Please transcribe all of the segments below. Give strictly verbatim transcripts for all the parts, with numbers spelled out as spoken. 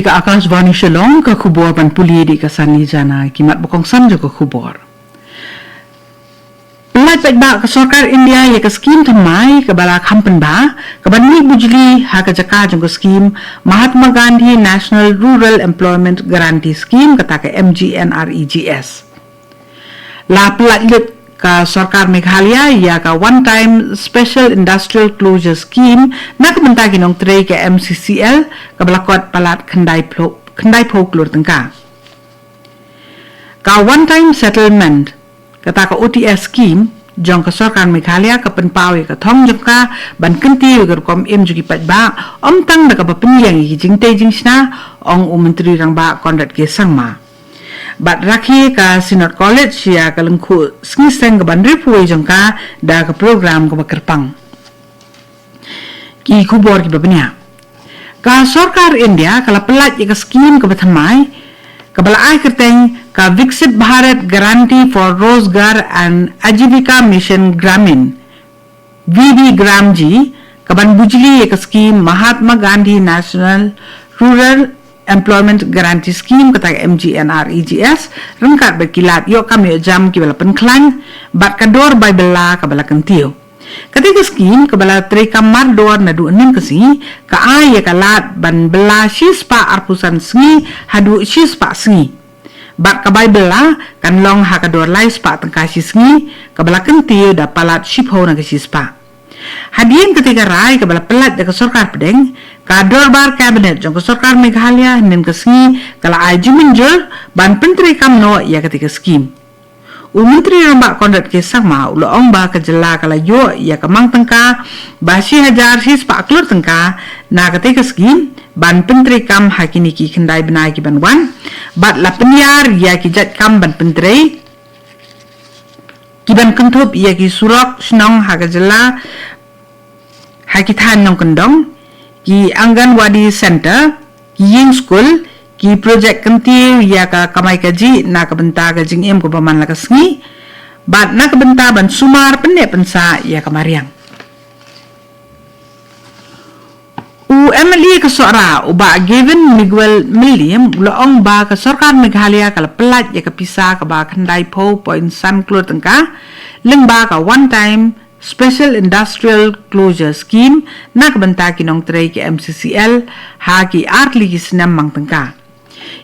Ka Akashvani Shillong, ka khubor ban pule da ka Sani Jana, ki mat ba kongsan jong ka khubor. Pynlait paidbah ka sorkar India ïa ka skim thymmai kaba la kham pynbha, kaban mih bujli ha ka jaka jong ka skim Mahatma Gandhi National Rural Employment Guarantee Scheme, kata ka M G N R E G S. La pynlait lut ka sorkar Meghalaya ïa ka One Time Special Industrial Closure Scheme na ka bynta ki nongtrei ka M C C L, kaba la kot palat khyndai phew, khyndai phew klur tyngka. Ka One Time Settlement, kata ka O T S scheme jong ka sorkar Meghalaya, ka pynpaw ïa ka thong jong ka ban kyntiew ïa ka rukom im jong ki paidbah, ym tang da kaba pynïeng ïa ki jingtei jingshna, ong u Myntri Rangbah Conrad K Sangma. Bad rakhe ka Synod College ïa ka lyngkhuh sngi seng kaban riewphew jong ka da ka program kaba kyrpang. Ki khubor kiba bniah. Ka sorkar India ka la pynlait ïa ka skim kaba thymmai, kaba la ai kyrteng ka Viksit Bharat Guarantee for Rozgar and Ajivika Mission Gramin, V B Gram G, kaban bujli ïa ka skim Mahatma Gandhi National Rural Employment Guarantee Scheme, kata ka M G N R E G S, ryngkat bad ki lad ïoh kam ïoh jam kiba la pynkhlaiñ, bad ka dor bai bylla kaba la kyntiew. Kata ka skim kaba la treikam mardor naduh hynnin ka sngi, ka ai ïa ka lad ban bylla shispah arphew san sngi haduh shispah sngi. Bad ka bai bylla kan long ha ka dor laispah tyngka shi sngi, kaba la kyntiew da palat shiphew na ka shispah. Hadien kata ka rai kaba la pynlait da ka sorkar pdeng, ka dorbar cabinet jong ka sorkar Meghalaya hynnin ka sngi ka la ai jingmynjur ban pyntreikam noh ïa kata ka skim. U Myntri Rangbah Conrad K Sangma u la ong ba ka jylla ka la ïoh ïa ka mang tyngka ba shi hajar shispah klur tyngka na kata ka skim ban pyntreikam ha kine ki khyndai bnai kiban wan, bad la pynïar ïa ki jait kam ban pyntrei, kiban kynthup ïa ki surok shnong ha ka jylla, ha ki thaiñ nongkyndong, ki Anganwadi Center, ki ïing skul, ki projek kyntiew ïa ka kamai kajih na ka bynta ka jingim kaba man la ka sngi, bad na ka bynta ban sumar pynneh pynsah ïa ka mariang. U M L A ka Sohra, u Bah Gavin Miguel Mylliam, u la ong ba ka sorkar Meghalaya ka la pynlait ïa ka pisa kaba khyndai phew point san klur tyngka lyngba ka One Time Special Industrial Closure Scheme na ka bynta ki nongtrei ka M C C L ha ki ar tylli ki snem mang tyngka.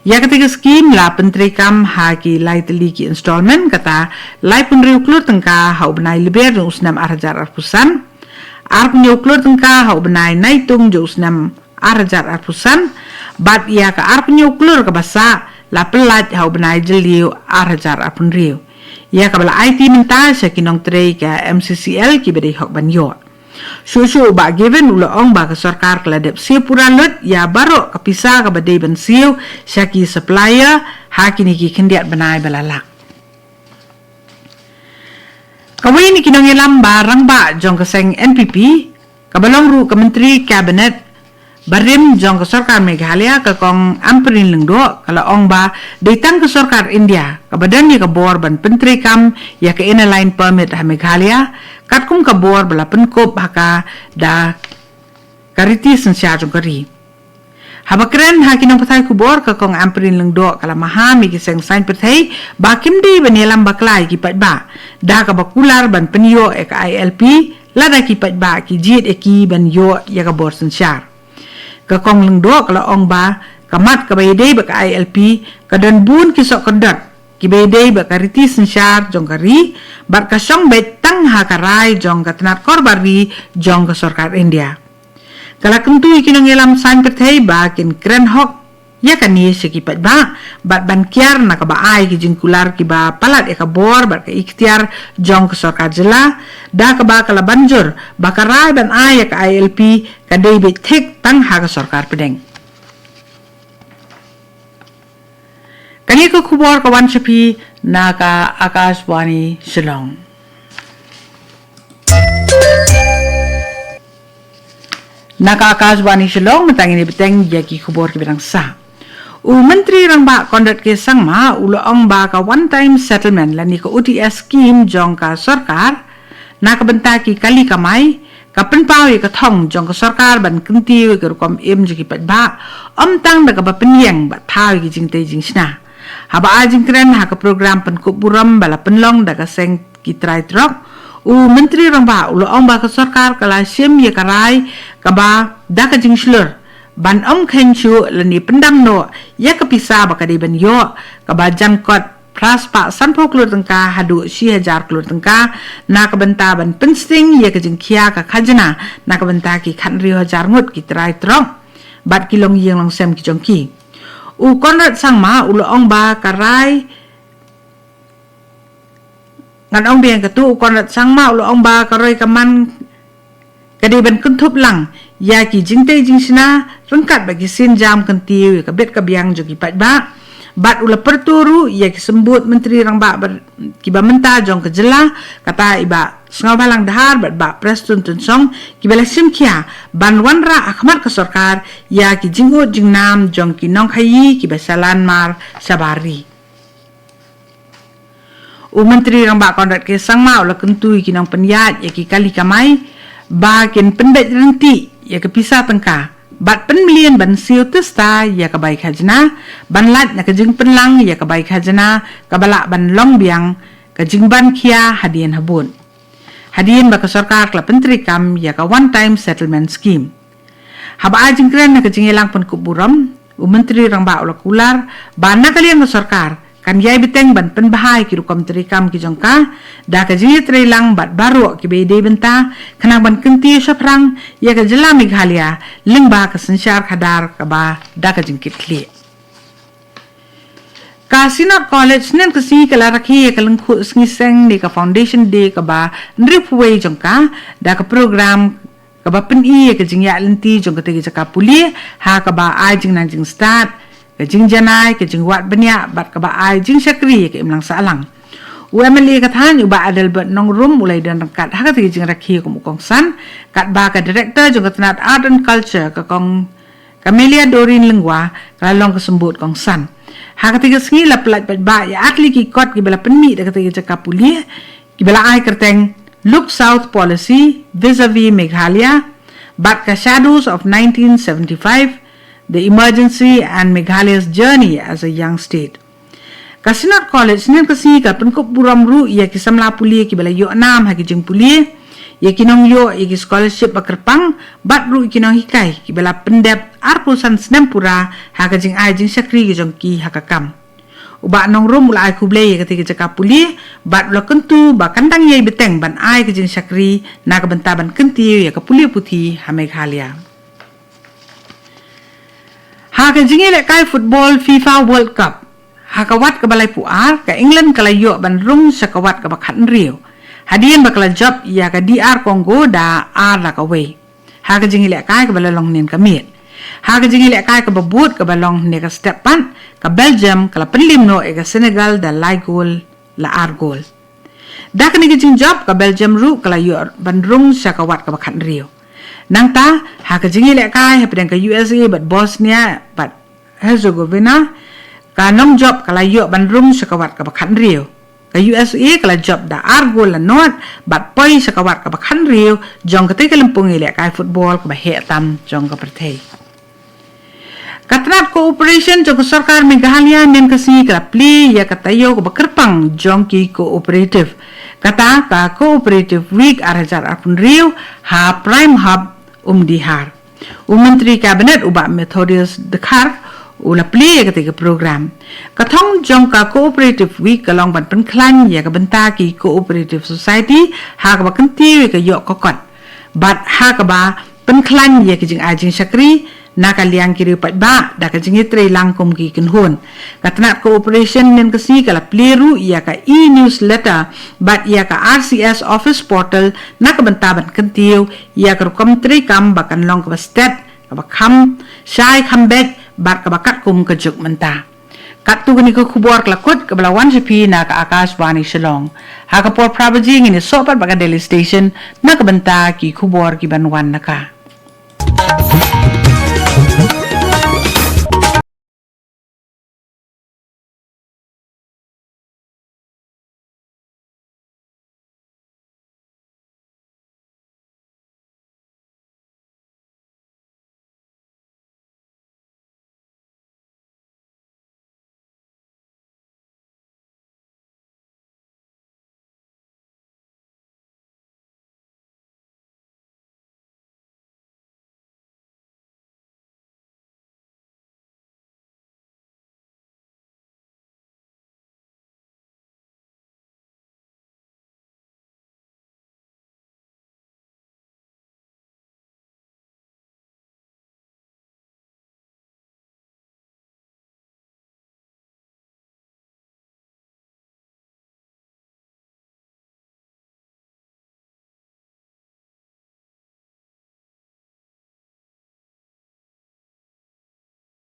Ïa kata ka skim la pyntreikam ha ki lai tylli ki installment, kata laiphew hynriew klur tyngka ha u bnai Lber jong u snem ar hajar arphew san, arphew hynñiew klur tyngka ha u bnai Naitung jong u snem ar hajar arphew san, bad ïa ka arphew hynñiew klur kaba sah la pynlait ha u bnai Jylliew ar hajar arphew hynriew, ïa kaba la aiti mynta sha ki nongtrei ka M C C L kiba dei hok ban ïoh. Shuh shuh u Bah Gavin u la ong ba ka sorkar ka la dep siew pura lut ïa baroh ka pisa kaba dei ban siew sha ki supplier ha kine ki khyndiat bnai ba la lak. Kawei na ki nongïalam ba rangbah jong ka seng N P P, kaba long ruh ka Myntri Cabinet barim jong ka sorkar Meghalaya, ka Kong Ampareen Lyngdoh, ka la ong ba dei tang ka sorkar India kaba don ïa ka bor ban pyntreikam ïa ka Inner Line Permit ha Meghalaya, katkum ka bor ba la pynkup ha ka da ka riti synshar jong ka ri. Haba kren ha ki nongpathai khubor, ka Kong Ampareen Lyngdoh ka la maham ïa ki seng saiñ pyrthei ba kim dei ban ïalam bakla ïa ki paidbah da kaba kular ban pynïoh ïa ka I L P, lada ki paidbah ki jied ïa ki ban ïoh ïa ka bor synshar. Ka Kong Lyngdoh ka la ong ba ka mat kaba ïadei bad ka I L P ka don bun ki sohkyndot kiba ïadei bad ka riti synshar jong ka ri, bad ka shong beit tang ha ka rai jong ka tnat korbar ri jong ka sorkar India. Ka la kyntu ïa ki nongïalam saiñ pyrthei ba kin kren hok ïa kane sha ki paidbah, bad ban kiar na kaba ai ki jingkular kiba palat ïa ka bor bad ka iktiar jong ka sorkar jylla, da kaba ka la ban jur ba ka rai ban ai ïa ka I L P ka dei beit thik tang ha ka sorkar pdeng. Kane ka khubor ka wan sha phi na ka Akashvani Shillong. Na ka Akashvani Shillong, mynta ngin ïa bteng ïa ki khubor kiba dang sah. U Myntri Rangbah Conrad K Sangma u la ong ba ka One Time Settlement lane ka O T S scheme jong ka sorkar na ka bynta ki kali kamai Ka pynpaw ïa ka thong jong ka sorkar ban kyntiew ïa ka rukom im jong ki paidbah, ym tang da kaba pynïeng bad thaw ïa ki jingtei jingshna. Haba ai jingkren ha ka program pynkup burom ba la pynlong da ka seng ki trai trok, u Myntri Rangbah u la ong ba ka sorkar ka la shim ïa ka rai kaba da ka jingshlur ban ym kheiñ shuh lane pyndam noh ïa ka pisa ba ka dei ban ïoh, kaba jan kot phra spah sanphew klur tyngka haduh shi hajar klur tyngka, na ka bynta ban pynsting ïa ka jingkhia ka khajna na ka bynta ki khathynriew hajar ngut ki trai trok bad ki longïing longsem ki jong ki. U Conrad Sangma u la ong ba ka rai Ngan ong biang katu, u Conrad Sangma u la ong ba ka roi ka man ka dei ban kynthup lang ïa ki jingtei jingshna ryngkat bad ki sienjam kyntiew ïa ka bit ka biang jong ki paidbah. Bad u la pyrto ruh ïa ki symbud Myntri Rangbah bad kiba mynta jong ka jylla, kata i Bah Sniawbhalang Dhar bad Bah Prestone Tynsong, kiba la shim khia ban wanrah ha khmat ka sorkar ïa ki jingud jingnam jong ki nongkhaïi kiba shalan mar shabar ri. U Myntri Rangbah Conrad K Sangma u la kyntu ïa ki nongpynïaid ïa ki kali kamai ba kin pynbeit ryntih ïa ka pisa tyngka bad pynmlien ban siew tista ïa ka bai khajna, ban lait na ka jingpynlang ïa ka bai khajna kaba lah ban long biang ka jingban khia hadien habud, hadien ba ka sorkar ka la pyntreikam ïa ka One Time Settlement Scheme. Haba ai jingkren ha ka jingïalang pynkup burom, u Myntri Rangbah u la kular ba na ka liang ka sorkar kan ïai bteng ban pynbha ïa ki rukom treikam ki jong ka da ka jingïatreilang bad baroh kiba ïadei bynta, khnang ban kyntiew shaphrang ïa ka jylla Meghalaya lyngba ka synshar khadar kaba da ka jingkitkhlieh. Ka Synod College hynnin ka sngi ka la rakhe ïa ka lyngkhuh sngi seng ne ka Foundation Day kaba hynriewphew wei jong ka da ka program kaba pyni ïa ka jingïaid lynti jong katei ka jaka pule, ha kaba ai jingnang jingstad, ka jingjanai, ka jingwad bniah bad kaba ai jingshakri ïa ka imlang sahlang. U M L A ka thaiñ, u Bah Adelbert Nongrum, u la ïadon ryngkat ha katei ka jingrakhe kum u kongsan, katba ka Director jong ka tnad Art and Culture, ka Kong Camelia Doreen Lyngwa, ka la long ka symbud kongsan. Ha katei ka sngi la pyllait paidbah ïa artylli ki kot kiba la pynmih da katei ka jaka pule, kiba la ai kyrteng Look South Policy Vis-a-Vis Meghalaya, bad ka Shadows of nineteen seventy-five, The Emergency and Meghalaya's Journey as a Young State. Ka Synod College hynnin ka sngi ka pynkup burom ruh ïa ki samla pule kiba la ïoh nam ha ki jingpule, ïa ki nongïoh ïa ki scholarship ba kyrpang, bad ruh ïa ki nonghikai kiba la pyndep arphew san snem pura ha ka jingai jingshakri ka jong ki ha ka kam. U Bah Nongrum u la ai khublei ïa katei ka jaka pule, bad u la kyntu ba kan dang ïai bteng ban ai ka jingshakri na ka bynta ban kyntiew ïa ka pule puthi ha Meghalaya. Ha ka jingïalehkai football FIFA World Cup, ha ka wat kaba laiphew ar, ka England ka la ïoh ban rung sha ka wat kaba khathynriew, hadien ba ka la jop ïa ka D R Congo da ar la ka wei, ha ka jingïalehkai kaba la long hynnin ka miet. Ha ka jingïalehkai kaba bud kaba long hynne ka step pat, ka Belgium ka la pynliem noh ïa ka Senegal da lai gol la ar gol. Da kane ka jingjop, ka Belgium ruh ka la ïoh ban rung sha ka wat kaba khathynriew. Nangta, ha ka jingïalehkai hapdeng ka U S A bad Bosnia bad Herzegovina, ka nongjop ka la ïoh ban rung sha ka wat kaba khathynriew. Ka U S A ka la jop da ar gol la nod bad poi sha ka wat kaba khathynriew jong katei ka lympung ïalehkai football kaba heh tam jong ka pyrthei. Ka tnad cooperation jong ka sorkar Meghalaya hynnin ka sngi ka la plie ïa ka taïew kaba kyrpang jong ki cooperative, kata ka Cooperative Week ar hajar arphew hynriew ha Prime Hub Umdihar. U Myntri Cabinet u Bah Methodius Dkhar u la plie ïa katei ka program. Ka thong jong ka Cooperative Week ka long ban pynkhlaiñ ïa ka bynta ki cooperative society ha kaba kyntiew ïa ka ïoh ka kot, bad ha kaba pynkhlaiñ ïa ka jingai jingshakri na ka liang ki riew paidbah da ka jingïatreilang kum ki kynhun. Ka tnad cooperation hynnin ka sngi ka la plie ruh ïa ka e-newsletter bad ïa ka R C S office portal na ka bynta ban kyntiew ïa ka rukom treikam ba kan long kaba stet, kaba kham shai kham beit bad kaba katkum ka juk mynta. Katto kane ka khubor ka la kut kaba la wan sha phi na ka Akashvani Shillong. Ha ka por phra baje ngin ïasoh pat bad ka Delhi Station na ka bynta ki khubor ki ban wan na ka.